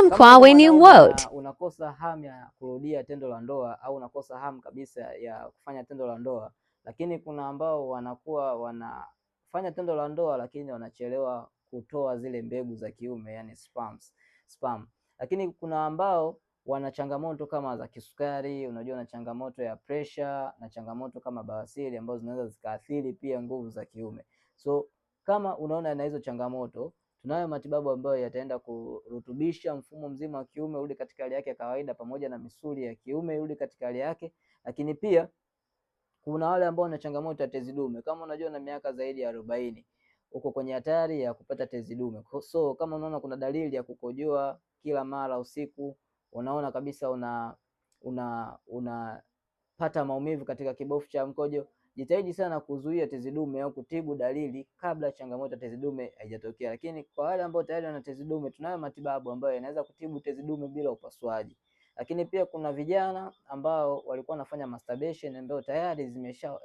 Kama Kama wewe ni ni mwanaume wote. na unakosa hamu ya kurudia tendo la ndoa au unakosa hamu kabisa ya kufanya tendo la ndoa, lakini kuna ambao wanakuwa wanafanya tendo la ndoa lakini wanachelewa kutoa zile mbegu za kiume, yani sperm. Lakini kuna ambao wana changamoto kama za kisukari, unajua na changamoto ya pressure na changamoto kama bawasiri ambazo zinaweza zikaathiri pia nguvu za kiume. So kama unaona na hizo changamoto, tunayo matibabu ambayo yataenda kurutubisha mfumo mzima wa kiume urudi katika hali yake ya kawaida, pamoja na misuli ya kiume irudi katika hali yake. Lakini pia kuna wale ambao wana changamoto ya tezi dume. Kama unajua na miaka zaidi ya 40 uko kwenye hatari ya kupata tezi dume. So kama unaona kuna dalili ya kukojoa kila mara usiku, unaona kabisa unapata maumivu katika kibofu cha mkojo, jitahidi sana kuzuia tezi dume au kutibu dalili kabla changamoto ya tezi dume haijatokea. Lakini kwa wale ambao tayari wana tezi dume, tunayo matibabu ambayo yanaweza kutibu tezi dume bila upasuaji. Lakini pia kuna vijana ambao walikuwa wanafanya masturbation ambao tayari zimesha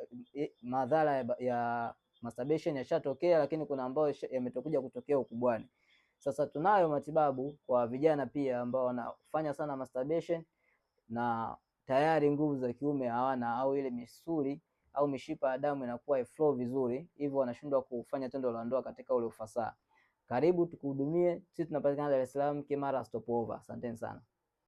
madhara ya masturbation yashatokea, lakini kuna ambao yametokuja kutokea ukubwani. Sasa tunayo matibabu kwa vijana pia ambao wanafanya sana masturbation na tayari nguvu za kiume hawana, au ile misuli au mishipa ya damu inakuwa flow vizuri, hivyo wanashindwa kufanya tendo la ndoa katika ule ufasaha. Karibu tukuhudumie. Sisi tunapatikana Dar es Salaam, Kimara Stopover. Asanteni sana.